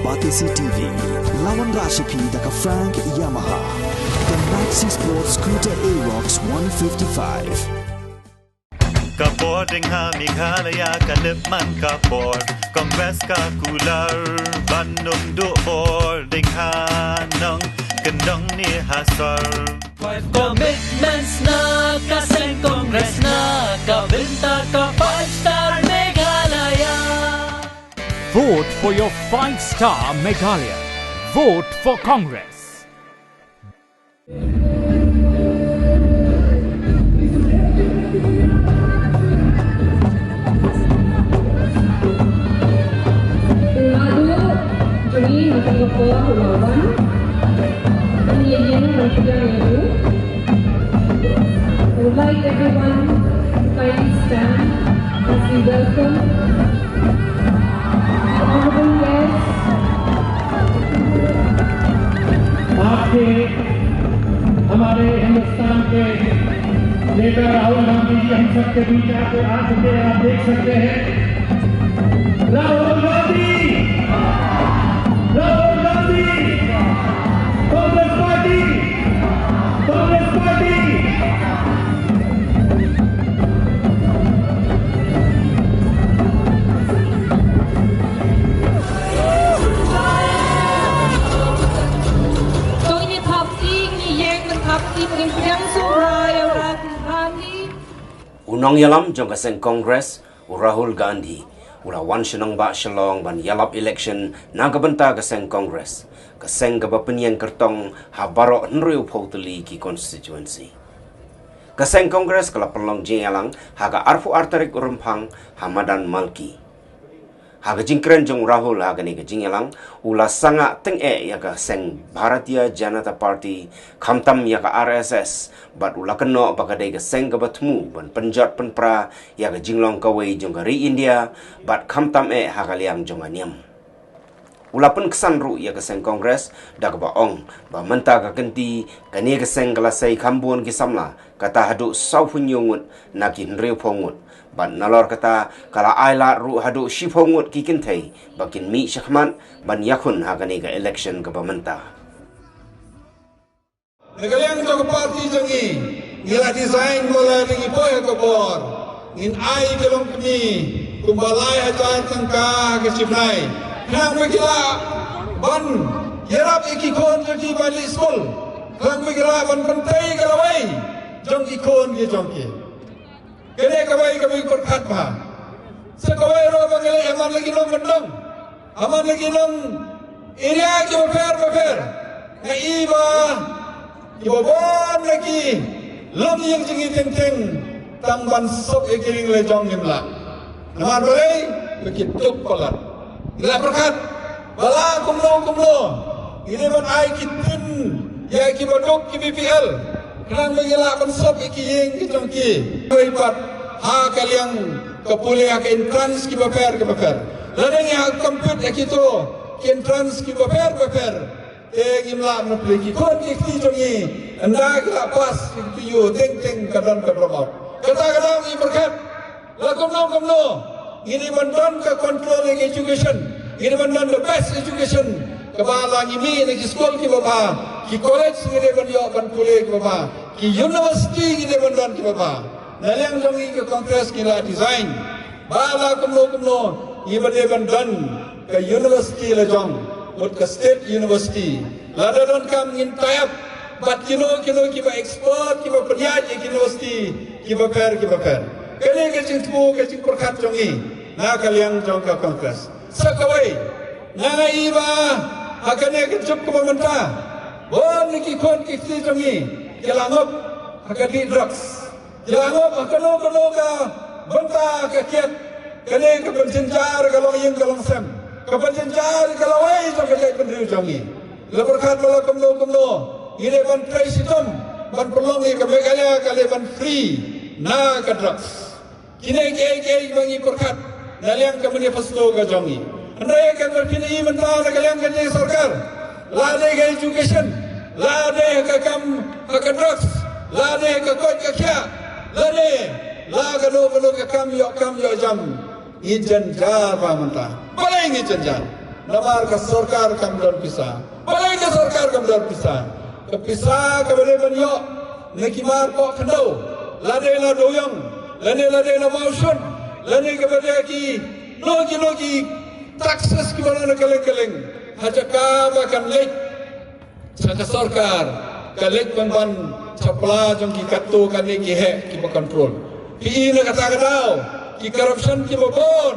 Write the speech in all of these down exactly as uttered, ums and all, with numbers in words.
Batesi T V, la wanrah sha phi da ka Frank Yamaha, ka Maxi Sport Scooter Aerox one fifty-five. Ka bor ding ha Meghalaya ka lip man ka bor, Congress ka kular ban nung duh bor ding ha nong, kyndong ne ha sor. Five commitments na ka seng Congress na ka bynta ka five star Meghalaya. Vote for your five star Meghalaya. Vote for Congress. I would like everyone to kindly stand as we welcome the honorable guests. आपके, हमारे हिंदुस्तान के नेता राहुल गांधी जी हम सबके बीच आके, आ चुके हैं, आप देख सकते हैं। Rahul Gandhi, Rahul Gandhi, Congress party, Congress party. To ngin ïa thap kti, ngin ïa thap kti, ngin pdiang sngewbha ïa u Rahul Gandhi. U nongïalam jong ka seng Congress, u Rahul Gandhi, u la wan sha nongbah Shillong ban ïalap election na ka bynta ka seng Congress, ka seng kaba pynïeng kyrtong ha baroh hynriewphew tylli ki constituency. Ka seng Congress ka la pynlong jingïalang ha ka arphew ar tarik u Rymphang ha madan Malki. Ha ka jingkren jong u Rahul ha kane ka jingïalang, u la sangah tyngeh ïa ka seng Bharatiya Janata Party, khamtam ïa ka R S S, bad u la kynnoh ba ka dei ka seng kaba thmu ban pynjot pynpra ïa ka jinglong kawei jong ka ri India, bad khamtam eh ha ka liang jong ka niam. U la pynksan ruh ïa ka seng Congress da kaba ong ba mynta ka kynti kane ka seng ka la sei kham bun ki samla, kata haduh sawphew hynñiew ngut na ki hynriewphew ngut, bad nalor kata ka la ai lad ruh haduh shiphew ngut ki kynthei ba kin mih shakhmat ban ïakhun ha kane ka election kaba mynta. Na ka liang jong ka party jong ngi, ngi la design ba lada ngi poi ha ka bor, ngin ai ki longkmie kumba lai hajar tyngka ha ka shi bnai, khnang ba ki lah ban ïarap ïa ki khun jong ki ban leit skul, khnang ba ki lah ban pyntrei ka lawei jong ki khun ki jong ki. Kane kawei kaba ngi pyrkhat bha. Sa kawei ruh ba ngi leh ha man la ki nong kyndong, ha man la ki nong area kiba pher bapher, nga i ba kiba bun na ki longïing jong ngi teng teng tang ban sop ïa ki ring la jong ngim lah. Namar balei? Ba ki duk palat. Ngi la pyrkhat ba la kumno kumno ngi dei ban ai ki tin ïa kiba duk ki B P L, khnang ba ngi lah ban sop ïa ki ïing ki jong ki. Wei pat ha ka liang ka pule ha ka entrance kiba pher kiba pher, lada ngi hap compete ïa kito ki entrance kiba pher bapher, te ngim lah ban plie. Ki khun ki kti jong ngi, ynda ki la pass ki P U, teng teng ka don ka drop out. Kata ka daw ngi pyrkhat la kumno kumno ngi dei ban don ka control ïa ka education, ngi dei ban don the best education, kaba la ngi mih na ki skul kiba bha, ki college ngi dei ban ïoh ban pule kiba bha, ki university ngi dei ban don kiba bha. Na liang jong ngi ka Congress ngi la design ba la kumno kumno ngi ba dei ban don ka university la jong, mut ka state university. Lada donkam ngin tie up bad kino kino kiba expert kiba pynïaid ïa ki university kiba pher kiba pher. Kane ka jingthmu ka jingpyrkhat jong ngi na ka liang jong ka Congress. Sa kawei, nga nga i ba ha kane ka juk kaba mynta, bun na ki khun ki kti jong ngi ki la ngop ha ka dih drugs. Ki la ngop ha kano kano ka bynta ka kiad. Kane ka pynjynjar ka longïing ka longsem, ka pynjynjar ka lawei jong ka jaitbynriew jong ngi. La pyrkhat ba la kumno kumno ngi dei ban trei shitom ban pynlong ïa ka Meghalaya ka dei ban free na ka drugs. Kine kiei kiei ba ngi pyrkhat na liang ka manifesto ka jong ngi. Hynrei ka pynpyni mynta na ka liang ka jong sorkar, la dei ka education, la dei ka kam ha ka drugs, la dei ka koit ka khiah, la dei la kano kano ka kam ïoh kam ïoh jam. Ngi jynjar ba mynta. Balei ngi jynjar? Namar ka sorkar kam don pisa. Balei ka sorkar kam don pisa? Ka pisa kaba dei ban ïoh na ki mar poh khyndew, lane la dewïong, lane la dei na mawshun, lane kaba dei ki, no ki, no ki taxes kiba don na kylleng kylleng. Ha jaka ba kan leit sha ka sorkar, ka leit ban ban sha pla jong ki katto katne ki heh kiba control. Phi i na kata ka daw, ki corruption kiba bun.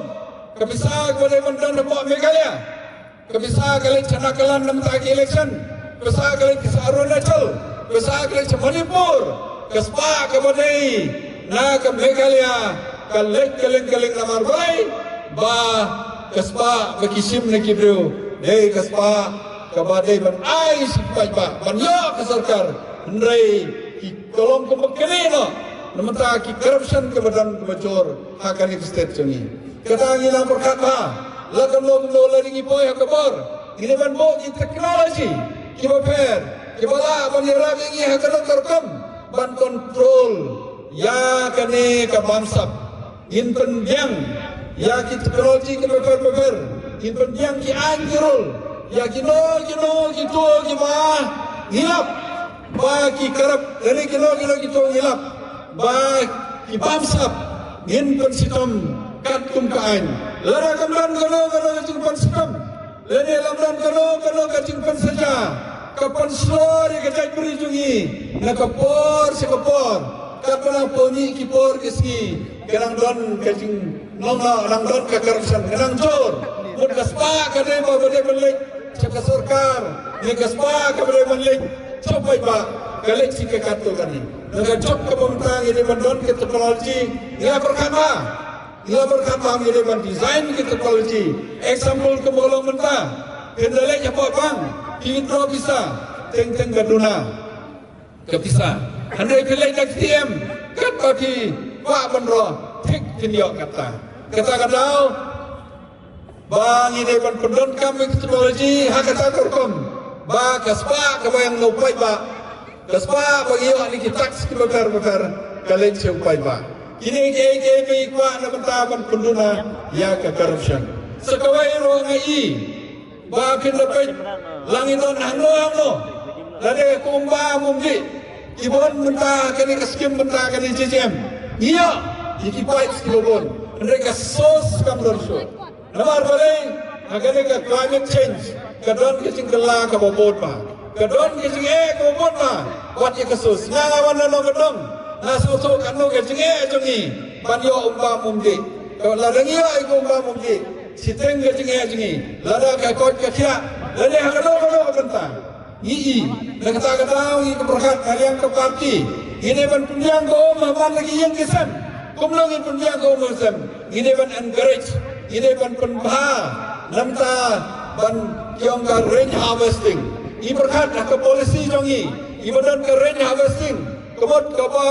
Ka pisa kaba dei ban don hapoh Meghalaya, ka pisa ka leit sha Nagaland na mynta ki election, ka pisa ka leit sha Arunachal, ka pisa ka leit sha Manipur. Ka spah kaba dei na ka Meghalaya ka leit kylleng kylleng. Namar balei? Ba ka spah ba ki shim na ki briew dei ka spah kaba dei ban ai sha ki paidbah, ban ïoh ka sorkar. Hynrei ki ka long kumba kane noh, na mynta ki corruption kaba don kaba jur ha kane ka state jong ngi. Kata ngi la pyrkhat bha, la kumno kumno lada ngi poi ha ka bor, ngi dei ban buh ki technology kiba pher, kiba lah ban ïarap ïa ngi ha kano ka rukom ban control ïa kane ka bamsap. Ngin pynbiang ïa ki technology kiba pher ba pher, ngin pynbiang ki aiñ ki rule ïa kino kino kito kiba ngi lap ba ki corrupt, lane kino kino kito ngi lap ba ki bamsap, ngin pynshitom katkum ka aiñ. Lada kam don kano kano ka jingpynshitom, lane lam don kano kano ka jingpynsaja, ka pynshlur ïa ka jaitbynriew jong ngi na ka por sha ka por. Katba nang poi mih ki por ki sngi, ka nang don ka jing nong na nang don ka corruption, ka nang jur. Mut ka spah ka dei ba ba dei ban leit sha ka sorkar, ne ka spah kaba dei ban leit sha u paidbah, ka leit sha ka katto katne. Na ka jop kaba mynta ngi dei ban don ka technology, ngi la pyrkhat bha. Ngi la pyrkhat bha, ngi dei ban design ki technology. Example kumba long mynta, phin da leit hapoh bank, phi withdraw pisa, teng teng ka duna ka pisa. Hynrei phi leit da ka A T M, katba phi kwah ban withdraw, thik phin ïoh kata. Kata ka daw ba ngi dei ban pyndonkam ïa ki technology ha kata ka rukom ba ka spah kaba ïeng na u paidbah, ka spah ba ngi ïoh na ki tax kiba pher ba pher, ka leit sha u paidbah. Kine kiei kiei ba ngi kwah na bynta ban pynduna ïa ka corruption. Sa kawei ruh nga i ba phin da peit, la ngi don hangno hangno, lada ka um bam um dih, ki bun bynta kane ka skim, bynta kane J J M, ngi ïoh ïa ki pipes kiba bun, hynrei ka source kam don shuh. Namar balei? Ha kane ka climate change ka don ka jingkylla kaba bun bha, ka don ka jingeh kaba bun bha. Wat ïa ka source, nga nga wan na nongkyndong, nga sngewthuh katno ka jingeh jong ngi ban ïoh um bam um dih. Ka lada ngi ïoh ïa ka um bam um dih, shiteng ka jingeh jong ngi. Lada ka koit ka khiah, lane ha kano kano ka bynta, ngi i, na kata ka daw ngi ka pyrkhat ha liang ka party, ngi dei ban pynbiang ka um ha man la ki ïing ki sem. Kumno ngin pynbiang ka um ha sem? Ngi dei ban encourage, ngi dei ban pynbha na bynta ban ïoh ka rain harvesting. Ngi pyrkhat ha ka policy jong ngi, ngi ba don ka rain harvesting. Ka mut kaba,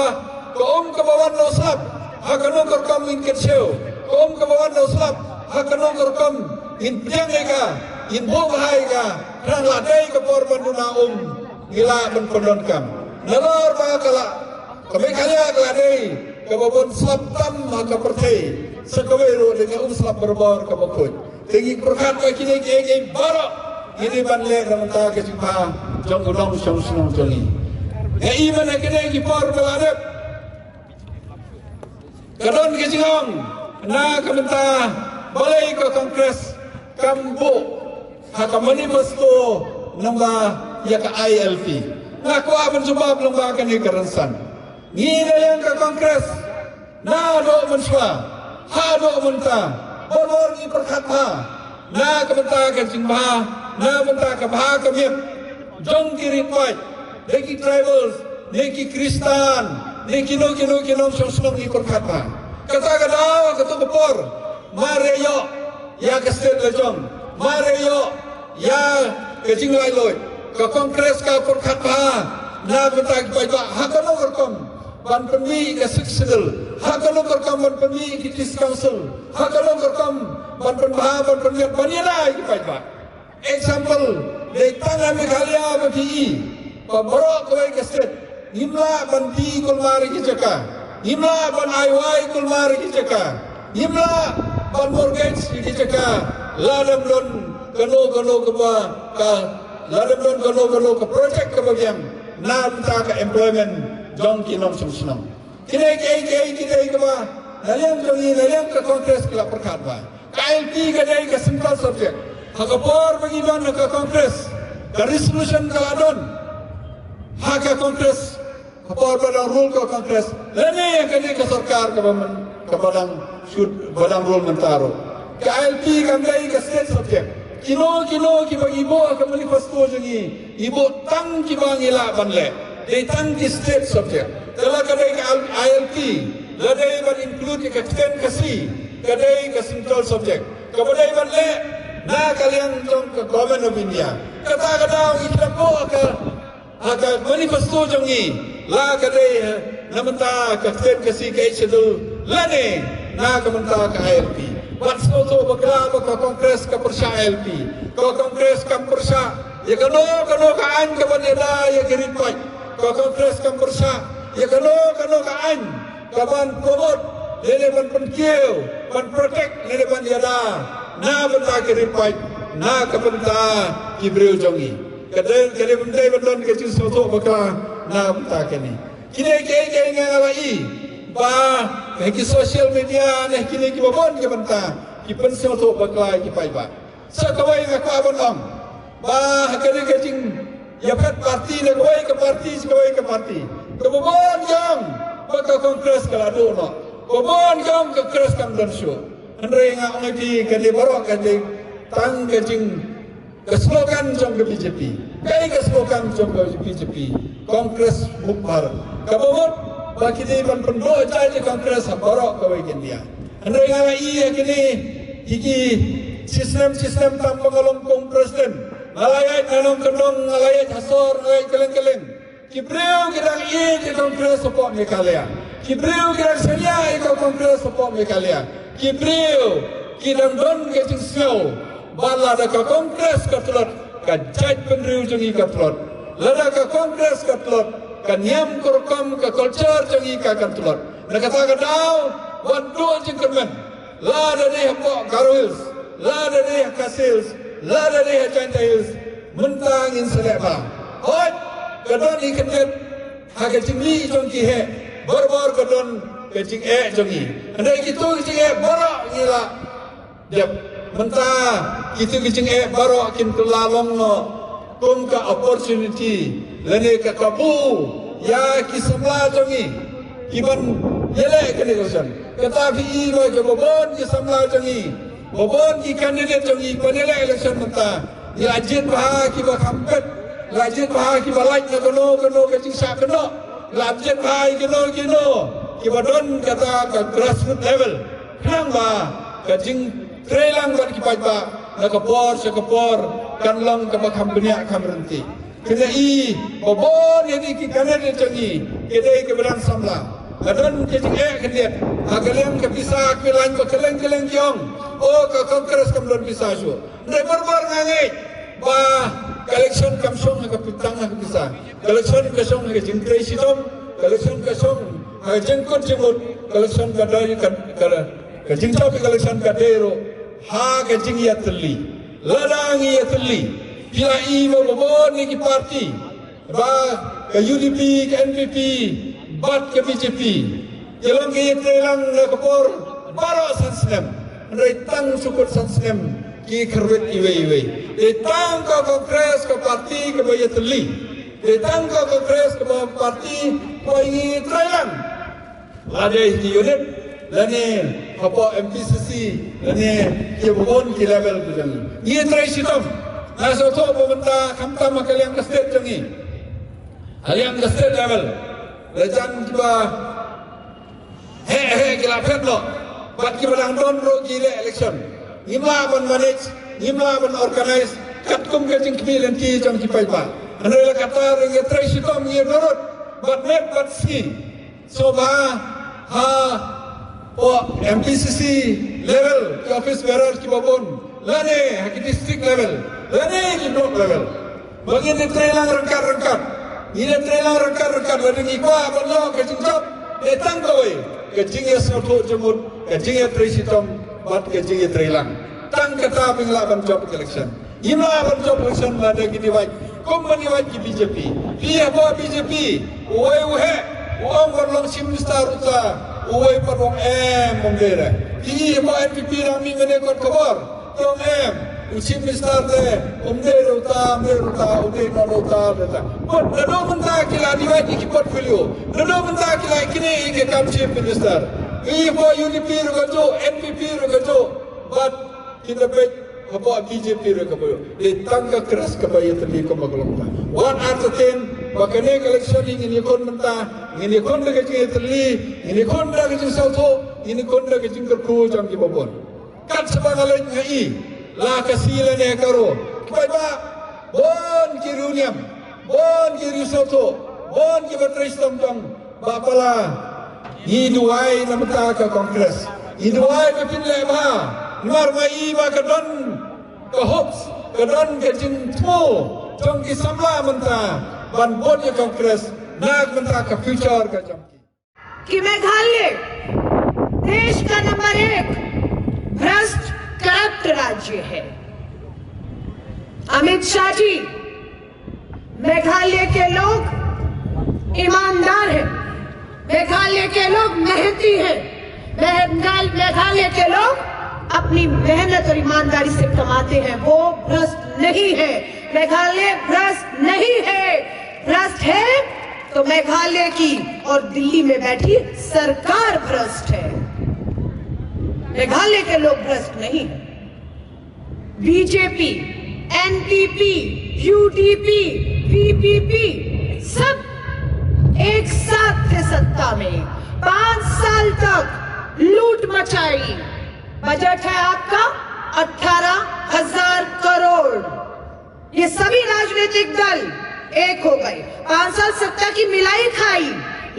ka um kaba wan na u slap, ha kano ka rukom ngin kynshew? Ka um kaba wan na u slap, ha kano ka rukom ngin pdiang ïa ka, ngin buh bha ïa ka, khnang la dei ka por ban duna um, ngi lah ban pyndonkam. Nalor ba ka la, ka Meghalaya ka la dei kaba bun slap tam ha ka pyrthei, sa kawei ruh dei ka um slap barabor kaba khuid. Te ngi pyrkhat ba kine kiei kiei baroh ngi dei ban leh na bynta ka jingbha jong u nongshong shnong jong ngi. Nga i mynta kine ki por ba la dep, ka don ka jingong na ka bynta balei ka Congress kam buh ha ka manifesto lyngba ïa ka I L P. Nga kwah ban jubab lyngba kane ka rynsan. Ngi na liang ka Congress, naduh mynshuwa haduh mynta, barabor ngi pyrkhat bha na ka bynta ka jingbha, na bynta ka bha ka miat jong ki ri paid, da ki tribals, ne ki Khristan, ne kino kino ki nongshong shnong, ngi pyrkhat bha. Kata ka daw, kato ka por, mar ïa ïoh ïa ka state la jong, mar ïa ïoh ïa ka jinglaitluid, ka Congress ka pyrkhat bha na bynta ki paidbah, ha kano ka rukom ban pynmih ka Sixth Schedule, ha kano ka rukom ban pynmih ki District Council, ha kano ka rukom ban pynbha, ban pynmiat, ban ïada ïa ki paidbah. Example, dei tang ha Meghalaya ba phi i, ba baroh kawei ka state, ngim lah ban die kulmar ïa ki jaka, ngim lah ban ai wai kulmar ïa ki jaka, ngim lah ban mortgage ïa ki jaka, lada ym don kano kano kaba ka, lada don kano kano ka project kaba biang na bynta ka employment jong ki nongshong shnong. Kine kiei kiei kine kaba na liang jong ngi, na liang ka Congress ka la pyrkhat ba ka I L P ka dei ka central subject. Ha ka por ba ngi don ha ka Congress, ka resolution ka la don ha ka Congress, ha por ba dang rule ka Congress, lane ha kane ka sorkar kaba man, kaba dang shoot, ba dang rule mynta ruh, ka I L P kam dei ka state subject. Kino kino kiba ngi buh ha ka manifesto jong ngi, ngi buh tang kiba ngi lah ban leh. Dei tang ki state subject. Te la ka dei ka I L P, la dei ban include ïa ka ktien Khasi, ka dei ka central subject kaba dei ban leh na ka liang jong ka Government of India. Kata ka daw ngi khlem buh ha ka, ha ka manifesto jong ngi, la ka dei na bynta ka ktien Khasi, ka Eighth Schedule, lane na ka bynta ka I L P. Bad sngewthuh bakla ba ka Congress ka pyrshah I L P. Ka Congress kam pyrshah ïa kano kano ka aiñ kaban ïada ïa ki rit paid. Ka Congress kam pyrshah ïa kano kano ka aiñ kaban promote lane ban pynkiew, ban protect lane ban ïada na bynta ki rit paid, na ka bynta ki briew jong ngi. Ka dei, ka dei ban dei ban don ka jingsngewthuh bakla na bynta kane. Kine kiei kiei nga la i ba ha ki social media ne kine kiba bun ki bynta ki pynsngewthuh bakla ki paidbah. Sa kawei nga kwah ban ong ba ha kane ka jingïaphet parti na kawei ka parti sha kawei ka parti, kaba bun ki ong ba ka Congress ka la duh noh, kaba bun ki ong ka Congress kam don shuh. Hynrei nga ong ïa phi, kane baroh ka dei tang ka jing, ka slogan jong ka B J P. Kaei ka slogan jong ka B J P? Congress Mukt Bharat. Kaba mut ba ki dei ban pynduh jait ïa Congress ha baroh kawei ka India. Hynrei nga la ïohi ïa kine, ïa ki snem snem tam ba nga long kum president, nga la ïaid na nongkyndong, nga la ïaid ha sor, nga la ïaid kylleng kylleng. Ki briew ki dang ïeit ïa ka Congress hapoh Meghalaya. Ki briew ki dang shaniah ïa ka Congress hapoh Meghalaya. Ki briew ki dang don ka jingsngew ba lada ka Congress ka tlot, ka jaitbynriew jong ngi ka tlot. Lada ka Congress ka tlot, ka niam ka rukom, ka culture jong ngi ka kan tlot. Na kata ka daw, wat duh jingkyrmen. Lada dei hapoh Garo Hills, lada dei ha Khasi Hills, lada dei ha Jaintia Hills, mynta ngin sa leh bha. Hooid, ka don i khyndiat ha ka jingmih jong ki heh, barabor ka don ka jingeh jong ngi. Hynrei kito ki jingeh baroh ngi la dep. Mynta kito ki jingeh baroh kin kylla long noh kum ka opportunity lane ka kabu ïa ki samla jong ngi kiban ïaleh kane ka election. Kata phi i ba kiba bun ki samla jong ngi, ba bun ki candidate jong ngi ban ïaleh election mynta, ngi la jied bha kiba kham pet, la jied bha kiba lait na kano kano ka jingshah kynnoh, la jied bha ïa kino kino kiba don kata ka grassroots level. Khnang ba ka jingtreilang bad ki paidbah na ka por sha ka por kan long kaba kham bniah kham ryntih. Kane i ba bun ïa ki candidate jong ngi ki dei kiba dang samla. Ka don ka jingeh khyndiat ha ka liang ka pisa, ki line ba kylleng kylleng ki ong, o, ka Congress kam don pisa shuh. Hynrei barabor nga ngeit ba ka election kam shong ha ka pitang ha ka pisa. Ka election ka shong ha ka jingtrei shitom, ka election ka shong ha ka jingkut jingmut, ka election ka dei ka, ka, ka jingjop ka election ka dei ruh ha ka jingïatylli. Lada ngi ïatylli, phi la i ba ba bun ki party, ba ka U D P, ka N P P bad ka B J P ki long ki ïatreilang na ka por baroh san snem. Hynrei tang shu kut san snem ki khyrwit iwei iwei. Dei tang ka Congress ka party kaba ïatylli. Dei tang ka Congress kaba party kaba ngi treilang. Lada ki unit lane hapoh M P C C lane kiba bun ki level ki jong ngi, ngi trei shitom. Nga sngewthuh ba mynta khamtam ha ka liang ka state jong ngi, ha liang ka state level, la jan kiba heh heh ki la phet noh bad kiba dang don ruh ki leh election. Ngim lah ban manage, ngim lah ban organize katkum ka jingkhmih lynti jong ki paidbah. Hynrei la katta ruh ngi trei shitom, ngi durut bad met bad sngi. Sngewbha hapoh M P C C level, ki office bearer kiba bun, lane ha ki district level, lane ki block level, ba ngin ïatreilang ryngkat ryngkat. Ngin ïatreilang ryngkat ryngkat. Lada ngi kwah ban ïoh ka jingjop, dei tang kawei ka jingïasngewthuh jingmut, ka jingïatrei shitom bad ka jingïatreilang. Tang kata phi lah ban jop election. Ngim lah ban jop election lada ki divide. Kum ban divide ki B J P. Phi hapoh B J P, uwei u heh u ong ban long Chief Minister uta, uwei pat u ong em, ym dei re. Phi hapoh N P P dang mih mynne kot khubor, te u ong em, u Chief Minister te ym dei re uta, ym dei re uta, u dei noh re uta, re uta. Bad naduh mynta ki la divide ïa ki portfolio, naduh mynta ki la ïa kine ïa ki kam Chief Minister. Phi hapoh U D P ruh kajuh, N P P ruh kajuh. Bad kita peit hapoh B J P ruh ka ba ïoh. Dei tang ka Khrist kaba ïatylli kumba ka long mynta. Wat artatien ba kane ka election ngin ïakhun mynta, ngin ïakhun da ka jingïatylli, ngin ïakhun da ka jingsngewthuh, ngin ïakhun da ka jingkyrkhu jong kiba bun. Kat shaba nga leit nga i, la ka sngi lane ka ro, kiba bun ki riewniam, bun ki riewsngewthuh, bun kiba trei shitom jong Bah Pala, ngi duwai na bynta ka Congress. Ngi duwai ba phin leh bha. Namar nga i ba ka don ka hopes, ka don ka jingthmu jong ki samla mynta ban vote ïa Congress na ka bynta ka future ka jong ki. कि मेघालय देश का नंबर एक भ्रष्ट करप्ट राज्य है। अमित शाह जी, मेघालय के लोग ईमानदार हैं, मेघालय के लोग मेहनती हैं, मेघाल-, मेघालय के लोग अपनी मेहनत और ईमानदारी से कमाते हैं, वो भ्रष्ट नहीं है। मेघालय भ्रष्ट नहीं है। भ्रष्ट है तो मेघालय की और दिल्ली में बैठी सरकार भ्रष्ट है। मेघालय के लोग भ्रष्ट नहीं है। बीजेपी, एनपीपी, यूडीपी, वीपीपी, सब एक साथ थे सत्ता में, पांच साल तक लूट मचाई। बजट है आपका अठारह हजार करोड़। ये सभी राजनीतिक दल एक हो गए, पांच साल सत्ता की मिलाई खाई,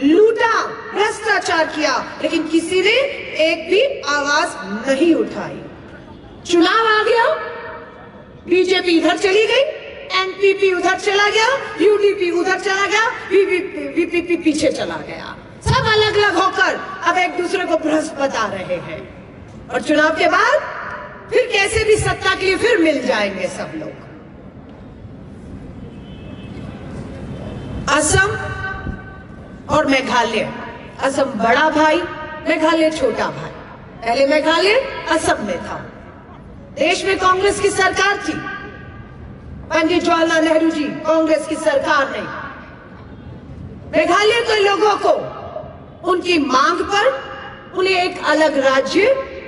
लूटा, भ्रष्टाचार किया, लेकिन किसी ने एक भी आवाज नहीं उठाई। चुनाव आ गया, बीजेपी इधर चली गई, एनपीपी उधर चला गया, यूडीपी उधर चला गया, वीपीपी पीछे चला गया। सब अलग अलग होकर अब एक दूसरे को भ्रष्ट बता रहे हैं। और चुनाव के बाद फिर कैसे भी सत्ता के लिए फिर मिल जाएंगे सब लोग। असम और मेघालय, असम बड़ा भाई, मेघालय छोटा भाई। पहले मेघालय असम में था, देश में कांग्रेस की सरकार थी, पंडित जवाहरलाल नेहरू जी कांग्रेस की सरकार ने मेघालय के लोगों को उनकी मांग पर उन्हें एक अलग राज्य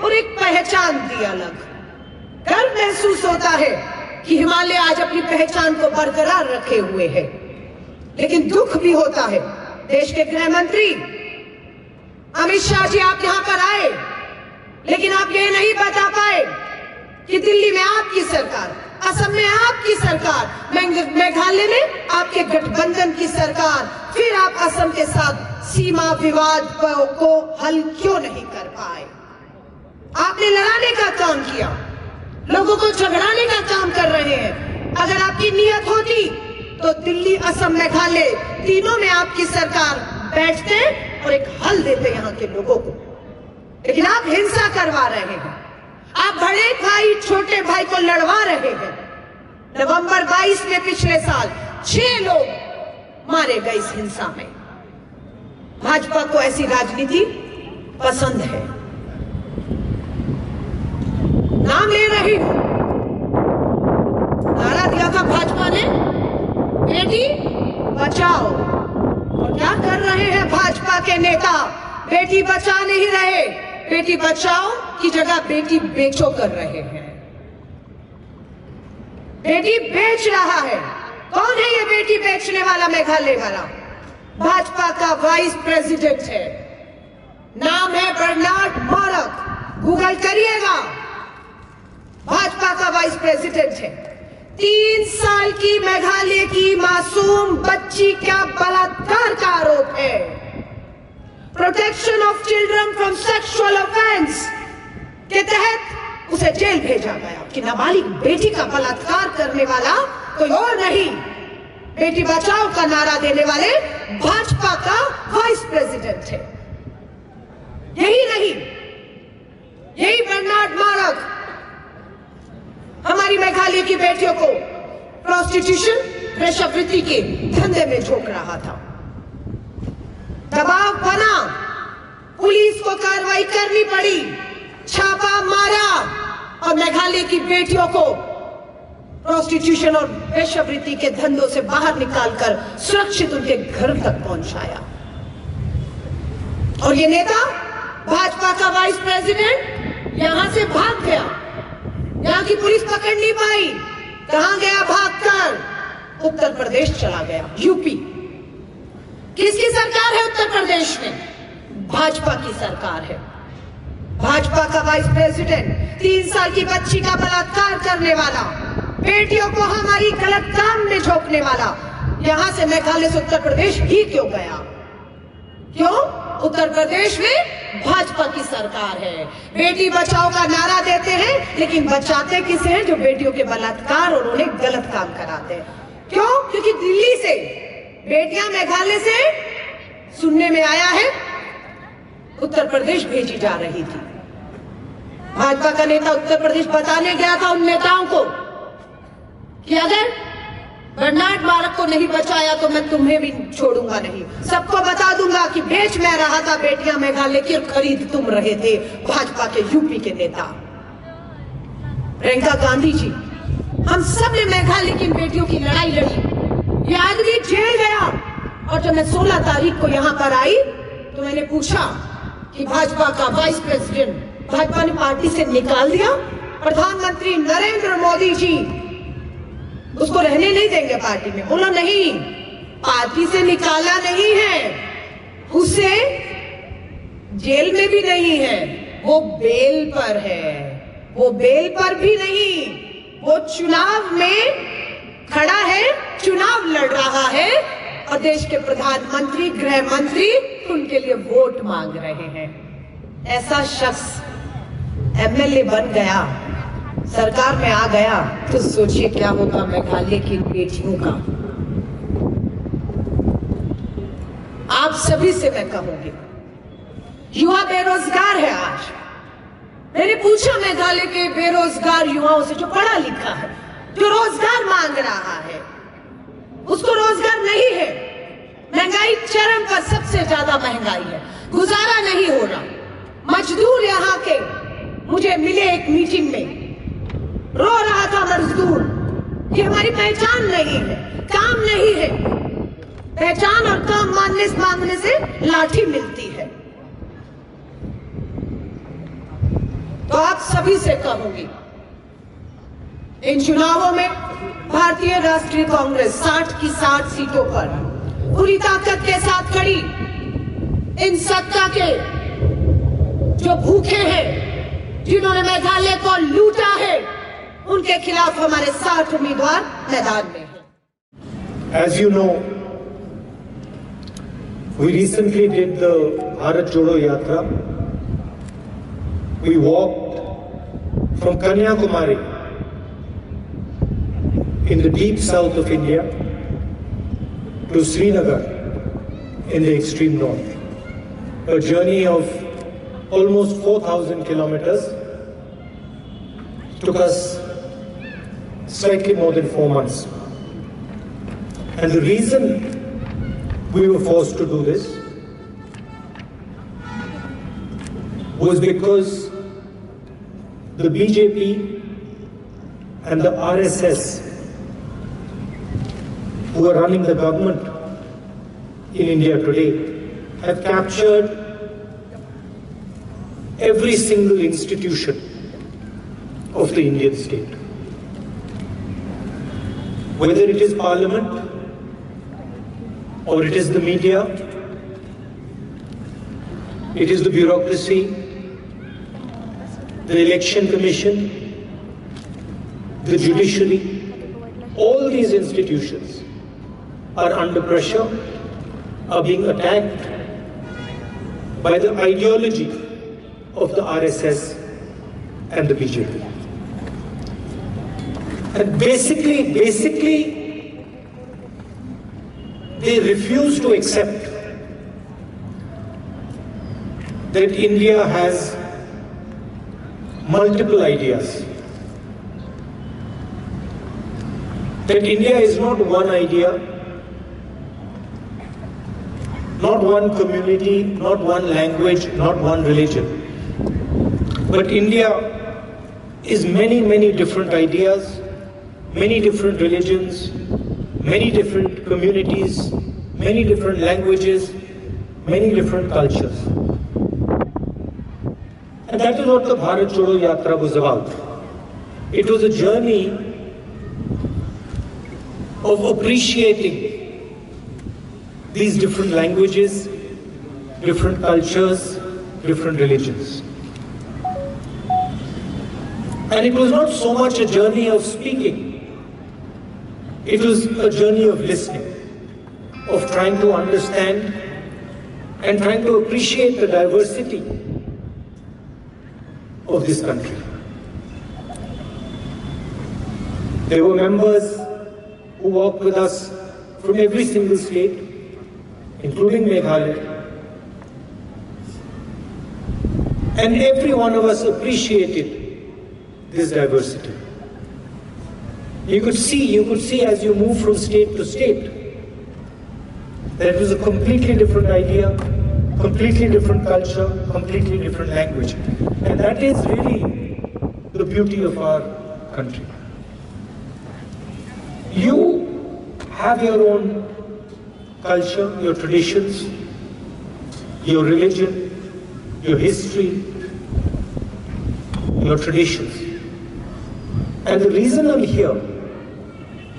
और एक पहचान दी अलग। गर्व महसूस होता है कि हिमालय आज अपनी पहचान को बरकरार रखे हुए है, लेकिन दुख भी होता है। देश के गृह मंत्री अमित शाह जी, आप यहाँ पर आए, लेकिन आप ये नहीं बता पाए कि दिल्ली में आपकी सरकार, असम में आपकी सरकार, मेघ-, मेघालय में आपके गठबंधन की सरकार, फिर आप असम के साथ सीमा विवाद प-, को हल क्यों नहीं कर पाए? आपने लड़ाने का काम किया, लोगों को झगड़ाने का काम कर रहे हैं। अगर आपकी नीयत होती तो दिल्ली, असम, मेघालय तीनों में आपकी सरकार बैठते और एक हल देते यहाँ के लोगों को। लेकिन आप हिंसा करवा रहे हैं, आप बड़े भाई छोटे भाई को लड़वा रहे हैं। नवंबर बाईस में पिछले साल छह लोग मारे गए इस हिंसा में। भाजपा को ऐसी राजनीति पसंद है। नाम ले रही हूं, नारा दिया था भाजपा ने, बेटी बचाओ। और क्या कर रहे हैं भाजपा के नेता? बेटी बचा नहीं रहे, बेटी बचाओ की जगह बेटी बेचो कर रहे हैं। बेटी बेच रहा है। कौन है ये बेटी बेचने वाला मेघालय वाला? भाजपा का वाइस प्रेसिडेंट है, नाम है बर्नार्ड मारक, गूगल करिएगा। भाजपा का वाइस प्रेसिडेंट है। तीन साल की मेघालय की मासूम बच्ची का बलात्कार का आरोप है। Protection of children from sexual offence के तहत उसे जेल भेजा गया कि नाबालिग बेटी का बलात्कार करने वाला कोई और नहीं, बेटी बचाओ का नारा देने वाले भाजपा का वाइस प्रेसिडेंट है। यही नहीं, यही बर्नार्ड मारक मेघालय की बेटियों को प्रोस्टिट्यूशन, वेश्यावृत्ति के धंधे में झोंक रहा था। दबाव बना, पुलिस को कार्रवाई करनी पड़ी, छापा मारा और मेघालय की बेटियों को प्रोस्टिट्यूशन और वेश्यावृत्ति के धंधों से बाहर निकालकर सुरक्षित उनके घर तक पहुंचाया। और ये नेता, भाजपा का वाइस प्रेसिडेंट, यहां से भाग गया, यहां की पुलिस पकड़ नहीं पाई। कहां गया भागकर? उत्तर प्रदेश चला गया, यूपी। किसकी सरकार है उत्तर प्रदेश में? भाजपा की सरकार है। भाजपा का वाइस प्रेसिडेंट, तीन साल की बच्ची का बलात्कार करने वाला, बेटियों को हमारी गलत काम में झोंकने वाला, यहां से, मेघालय से उत्तर प्रदेश ही क्यों गया? क्यों? उत्तर प्रदेश में भाजपा की सरकार है। बेटी बचाओ का नारा देते हैं, लेकिन बचाते किसे हैं? जो बेटियों के बलात्कार और उन्हें गलत काम कराते हैं। क्यों? क्योंकि दिल्ली से बेटियां, मेघालय से, सुनने में आया है, उत्तर प्रदेश भेजी जा रही थी। भाजपा का नेता उत्तर प्रदेश बताने गया था उन नेताओं को कि अगर बर्नार्ड मारक को नहीं बचाया तो मैं तुम्हें भी छोड़ूंगा नहीं, सबको बता दूंगा कि बेच मैं रहा था बेटियां मेघालय की और खरीद तुम रहे थे, भाजपा के, यूपी के नेता। प्रियंका गांधी जी, हम सब ने मेघालय की इन बेटियों की लड़ाई लड़ी। ये आदमी जेल गया और जब मैं सोलह तारीख को यहां पर आई तो मैंने पूछा कि भाजपा का वाइस प्रेसिडेंट भाजपा ने पार्टी से निकाल दिया, प्रधानमंत्री नरेंद्र मोदी जी उसको रहने नहीं देंगे पार्टी में। बोला, नहीं, पार्टी से निकाला नहीं है, उसे जेल में भी नहीं है, वो बेल पर है, वो बेल पर भी नहीं, वो चुनाव में खड़ा है, चुनाव लड़ रहा है और देश के प्रधानमंत्री, गृह मंत्री उनके लिए वोट मांग रहे हैं। ऐसा शख्स एमएलए बन गया, सरकार में आ गया, तो सोचिए क्या होगा मेघालय की बेटियों का। आप सभी से मैं कहूंगी, युवा बेरोजगार है आज। मैंने पूछा मेघालय के बेरोजगार युवाओं से, जो पढ़ा लिखा है, जो रोजगार मांग रहा है, उसको रोजगार नहीं है। महंगाई चरम पर, सबसे ज्यादा महंगाई है, गुजारा नहीं हो रहा। मजदूर यहाँ के मुझे मिले एक मीटिंग में, रो रहा था मजदूर कि हमारी पहचान नहीं है, काम नहीं है। पहचान और काम मानने, मांगने से लाठी मिलती है। तो आप सभी से कहूंगी, इन चुनावों में भारतीय राष्ट्रीय कांग्रेस साठ की साठ सीटों पर पूरी ताकत के साथ खड़ी। इन सत्ता के जो भूखे हैं, जिन्होंने मेघालय को लूटा है, उनके खिलाफ हमारे साठ उम्मीदवार मैदान में हैं। As you know, we recently did the Bharat Jodo Yatra. We walked from Kanyakumari in the deep south of India to Srinagar in the extreme north. A journey of almost four thousand kilometers. Took us slightly more than four months. And the reason we were forced to do this was because the B J P and the R S S, who are running the government in India today, have captured every single institution of the Indian state. Whether it is parliament, or it is the media, it is the bureaucracy, the election commission, the judiciary, all these institutions are under pressure, are being attacked by the ideology of the R S S and the B J P. And basically, basically, they refuse to accept that India has multiple ideas. That India is not one idea, not one community, not one language, not one religion. But India is many, many different ideas, many different religions, many different communities, many different languages, many different cultures. And that is what the Bharat Jodo Yatra was about. It was a journey of appreciating these different languages, different cultures, different religions. And it was not so much a journey of speaking, it was a journey of listening, of trying to understand and trying to appreciate the diversity of this country. There were members who walked with us from every single state, including Meghalaya. And every one of us appreciated this diversity. You could see, you could see as you move from state to state, that it was a completely different idea, completely different culture, completely different language. And that is really the beauty of our country. You have your own culture, your traditions, your religion, your history, your traditions. And the reason I'm here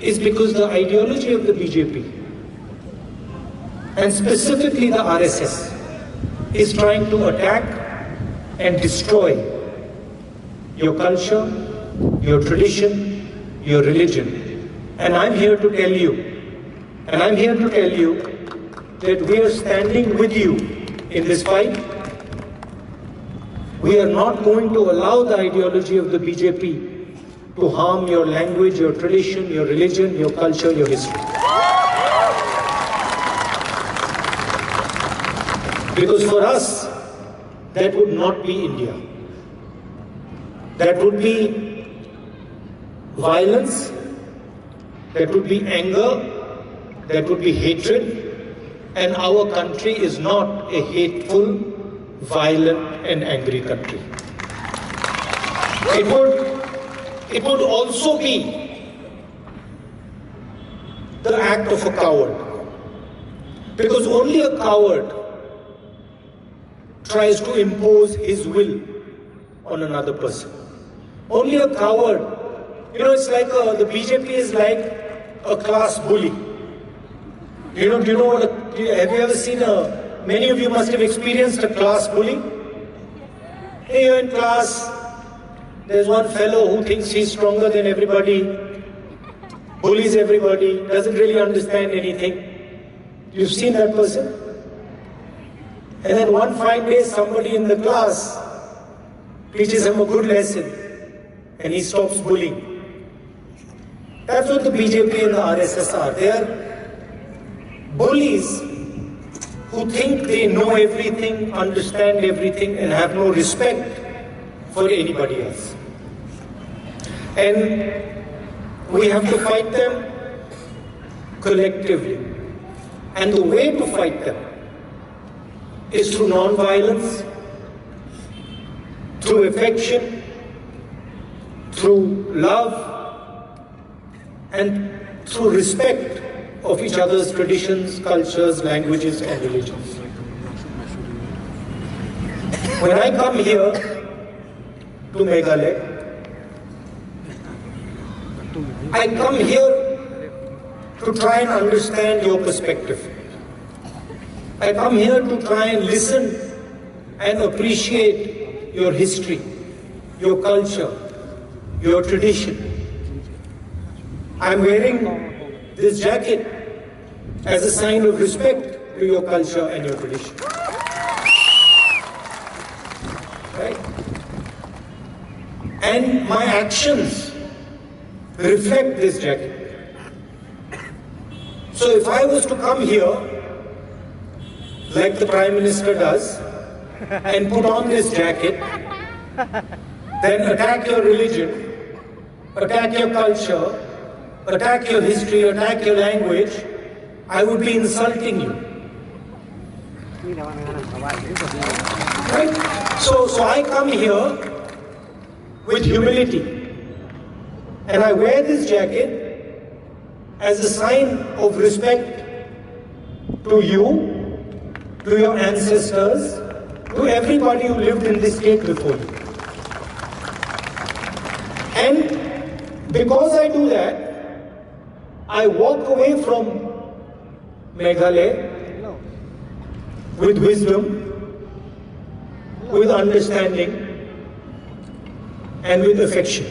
is because the ideology of the B J P, and specifically the R S S, is trying to attack and destroy your culture, your tradition, your religion. And I'm here to tell you, and I'm here to tell you that we are standing with you in this fight. We are not going to allow the ideology of the B J P to harm your language, your tradition, your religion, your culture, your history. Because for us, that would not be India. That would be violence, that would be anger, that would be hatred, and our country is not a hateful, violent, and angry country. It would, it would also be the act of a coward, because only a coward tries to impose his will on another person. Only a coward. You know, it's like a, the B J P is like a class bully. You know, do you know what? A, have you ever seen a? Many of you must have experienced a class bully. Hey, you're in class. There's one fellow who thinks he's stronger than everybody, bullies everybody, doesn't really understand anything. You've seen that person? And then one fine day, somebody in the class teaches him a good lesson and he stops bullying. That's what the B J P and the R S S are. They are bullies who think they know everything, understand everything, and have no respect for anybody else. And we have to fight them collectively. And the way to fight them is through non-violence, through affection, through love, and through respect of each other's traditions, cultures, languages, and religions. When I come here to Meghalaya, I come here to try and understand your perspective. I come here to try and listen and appreciate your history, your culture, your tradition. I'm wearing this jacket as a sign of respect to your culture and your tradition. Right? And my actions reflect this jacket. So if I was to come here, like the Prime Minister does, and put on this jacket, then attack your religion, attack your culture, attack your history, attack your language, I would be insulting you. Right? So, so I come here with humility. And I wear this jacket as a sign of respect to you, to your ancestors, to everybody who lived in this state before you. And because I do that, I walk away from Meghalaya with wisdom, with understanding, and with affection.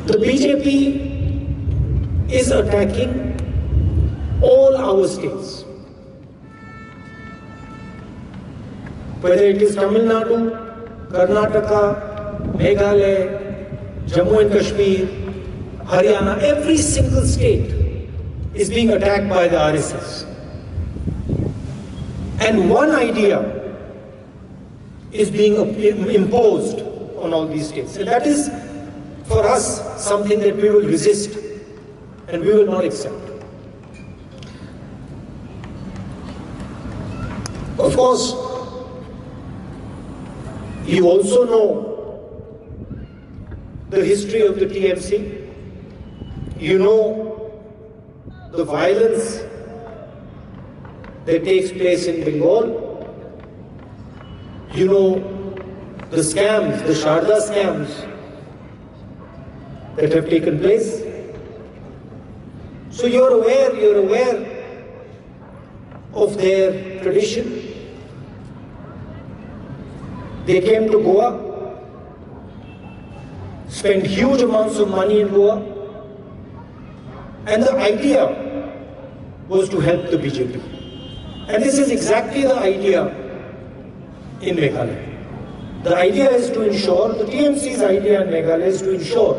The B J P is attacking all our states. Whether it is Tamil Nadu, Karnataka, Meghalaya, Jammu and Kashmir, Haryana, every single state is being attacked by the R S S. And one idea is being imposed on all these states. And that is, for us, something that we will resist and we will not accept. Of course, you also know the history of the T M C. You know the violence that takes place in Bengal. You know the scams, the Sharda scams that have taken place. So you're aware, you're aware of their tradition. They came to Goa, spent huge amounts of money in Goa, and the idea was to help the B J P. And this is exactly the idea in Meghalaya. The idea is to ensure, the T M C's idea in Meghalaya is to ensure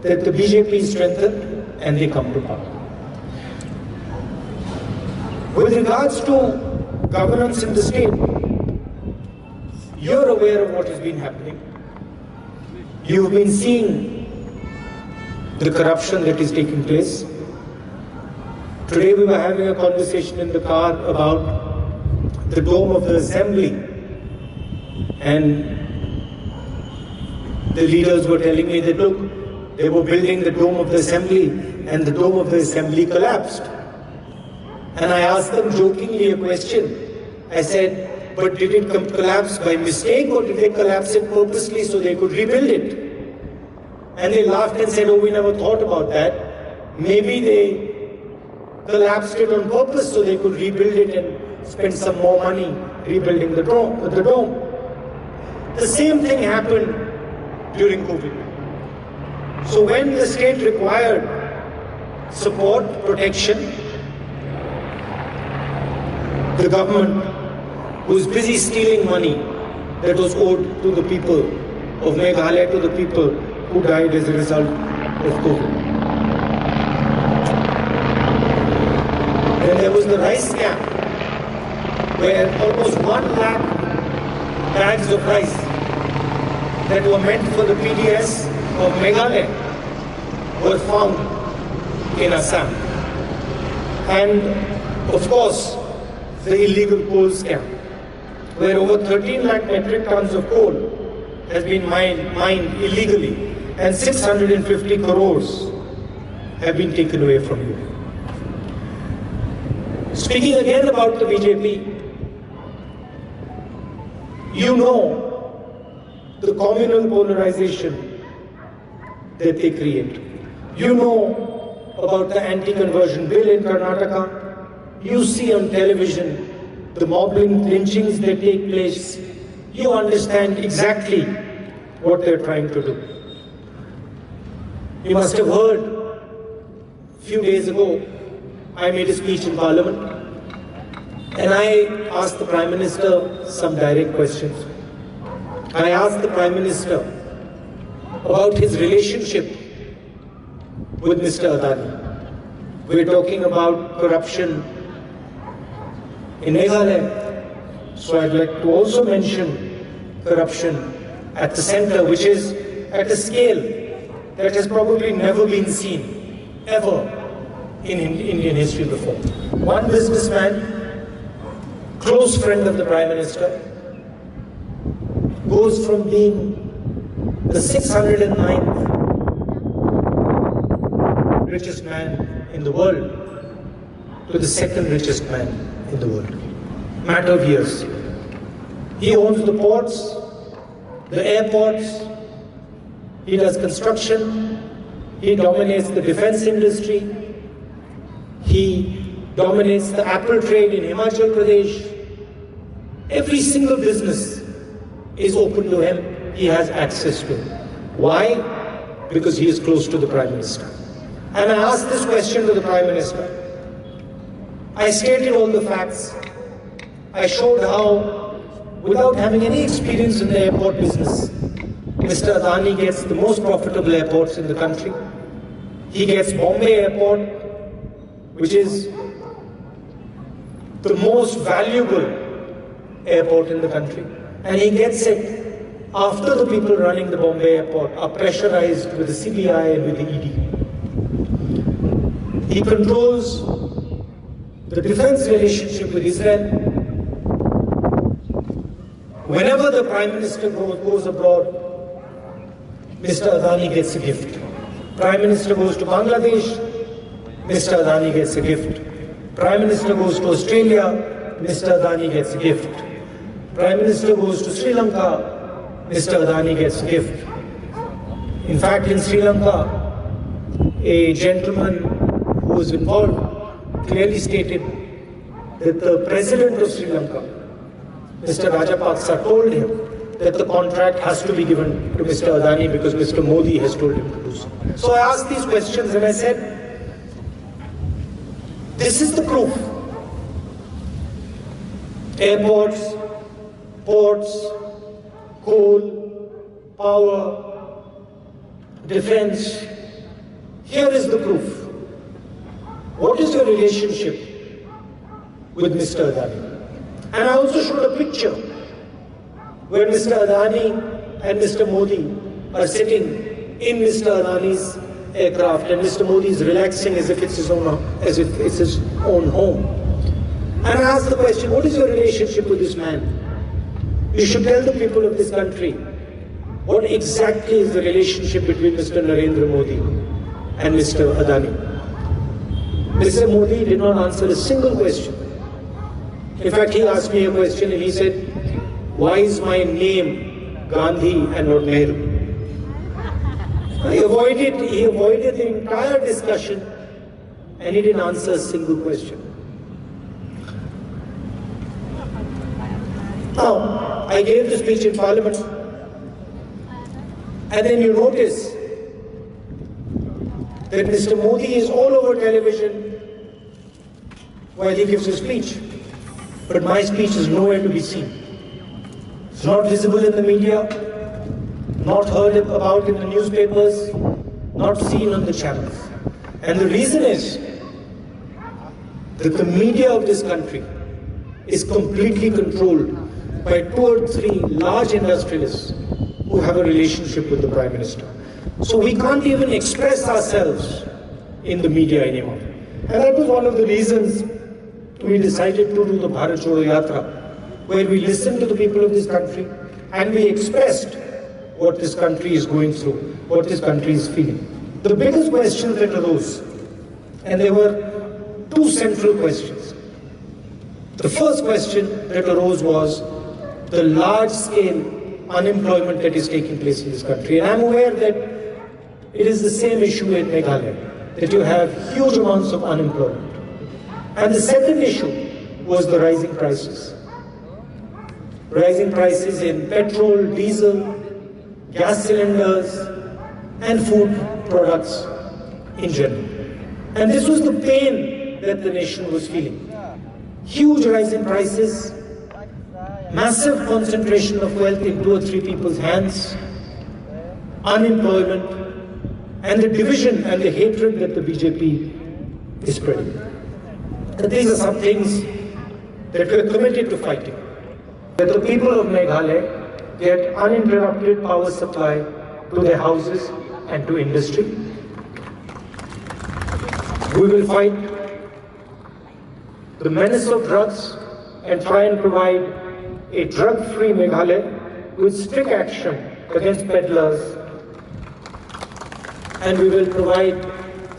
that the B J P is strengthened and they come to power. With regards to governance in the state, you're aware of what has been happening. You've been seeing the corruption that is taking place. Today we were having a conversation in the car about the dome of the assembly, and the leaders were telling me that, look, they were building the dome of the assembly and the dome of the assembly collapsed. And I asked them jokingly a question. I said, but did it com- collapse by mistake or did they collapse it purposely so they could rebuild it? And they laughed and said, oh, we never thought about that. Maybe they collapsed it on purpose so they could rebuild it and spend some more money rebuilding the dome. The dome. The same thing happened during COVID. So when the state required support, protection, the government was busy stealing money that was owed to the people of Meghalaya, to the people who died as a result of COVID. Then there was the rice scam, where almost one lakh bags of rice that were meant for the P D S of Meghalaya were found in Assam. And of course, the illegal coal scam, where over thirteen lakh metric tons of coal has been mined, mined illegally and six hundred fifty crores have been taken away from you. Speaking again about the B J P, you know the communal polarization that they create. You know about the anti-conversion bill in Karnataka. You see on television the mob lynchings that take place. You understand exactly what they're trying to do. You must have heard a few days ago, I made a speech in Parliament and I asked the Prime Minister some direct questions. I asked the Prime Minister about his relationship with Mister Adani. We're talking about corruption in Meghalaya. So I'd like to also mention corruption at the center, which is at a scale that has probably never been seen ever in, in Indian history before. One businessman, close friend of the Prime Minister, goes from being the six hundred ninth richest man in the world to the second richest man in the world. Matter of years. He owns the ports, the airports, he does construction, he dominates the defense industry, he dominates the apple trade in Himachal Pradesh. Every single business is open to him, he has access to it. Why? Because he is close to the Prime Minister. And I asked this question to the Prime Minister. I stated all the facts. I showed how, without having any experience in the airport business, Mister Adani gets the most profitable airports in the country. He gets Bombay Airport, which is the most valuable airport in the country. And he gets it after the people running the Bombay airport are pressurized with the C B I and with the E D. He controls the defense relationship with Israel. Whenever the Prime Minister goes abroad, Mister Adani gets a gift. Prime Minister goes to Bangladesh, Mister Adani gets a gift. Prime Minister goes to Australia, Mister Adani gets a gift. Prime Minister goes to Sri Lanka, Mister Adani gets a gift. In fact, in Sri Lanka, a gentleman who was involved clearly stated that the president of Sri Lanka, Mister Rajapaksa, told him that the contract has to be given to Mister Adani because Mister Modi has told him to do so. So I asked these questions and I said, this is the proof. Airports, ports, coal, power, defense. Here is the proof. What is your relationship with Mister Adani? And I also showed a picture where Mister Adani and Mister Modi are sitting in Mister Adani's aircraft, and Mister Modi is relaxing as if it's his own, as if it's his own home. And I asked the question, what is your relationship with this man? You should tell the people of this country what exactly is the relationship between Mister Narendra Modi and Mister Adani. Mister Modi did not answer a single question. In fact, he asked me a question and he said, why is my name Gandhi and not Nehru? He avoided, he avoided the entire discussion and he didn't answer a single question. Now, I gave the speech in Parliament, and then you notice that Mister Modi is all over television while he gives a speech, but my speech is nowhere to be seen. It's not visible in the media, not heard about in the newspapers, not seen on the channels. And the reason is that the media of this country is completely controlled by two or three large industrialists who have a relationship with the Prime Minister. So we can't even express ourselves in the media anymore. And that was one of the reasons we decided to do the Bharat Jodo Yatra, where we listened to the people of this country and we expressed what this country is going through, what this country is feeling. The biggest question that arose, and there were two central questions. The first question that arose was the large scale unemployment that is taking place in this country. And I'm aware that it is the same issue in Meghalaya, that you have huge amounts of unemployment. And the second issue was the rising prices. Rising prices in petrol, diesel, gas cylinders, and food products in general. And this was the pain that the nation was feeling. Huge rise in prices, massive concentration of wealth in two or three people's hands, unemployment, and the division and the hatred that the B J P is spreading. And these are some things that we're committed to fighting. That the people of Meghalaya get uninterrupted power supply to their houses and to industry. We will fight the menace of drugs and try and provide a drug-free Meghalaya with strict action against peddlers, and we will provide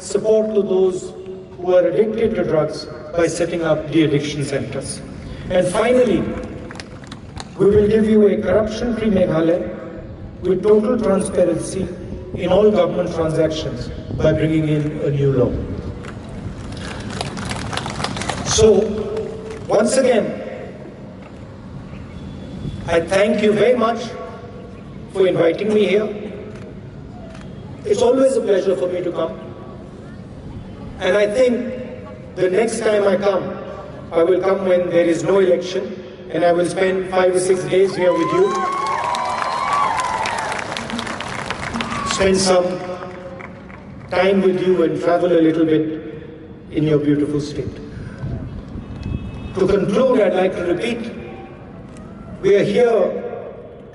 support to those who are addicted to drugs by setting up de-addiction centers. And finally, we will give you a corruption-free Meghalaya with total transparency in all government transactions by bringing in a new law. So, once again, I thank you very much for inviting me here. It's always a pleasure for me to come. And I think the next time I come, I will come when there is no election, and I will spend five or six days here with you. Spend some time with you and travel a little bit in your beautiful state. To conclude, I'd like to repeat, we are here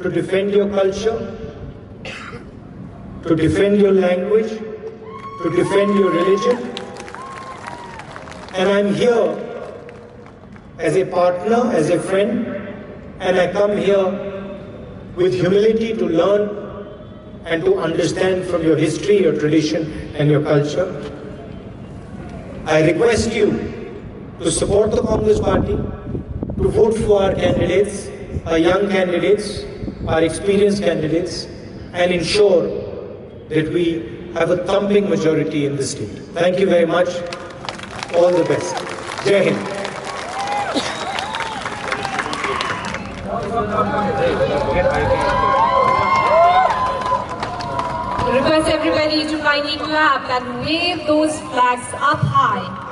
to defend your culture, to defend your language, to defend your religion. And I'm here as a partner, as a friend, and I come here with humility to learn and to understand from your history, your tradition, and your culture. I request you to support the Congress Party, to vote for our candidates, our young candidates, our experienced candidates, and ensure that we have a thumping majority in the state. Thank you very much. All the best. Jai Hind. Request everybody to kindly clap and wave those flags up high.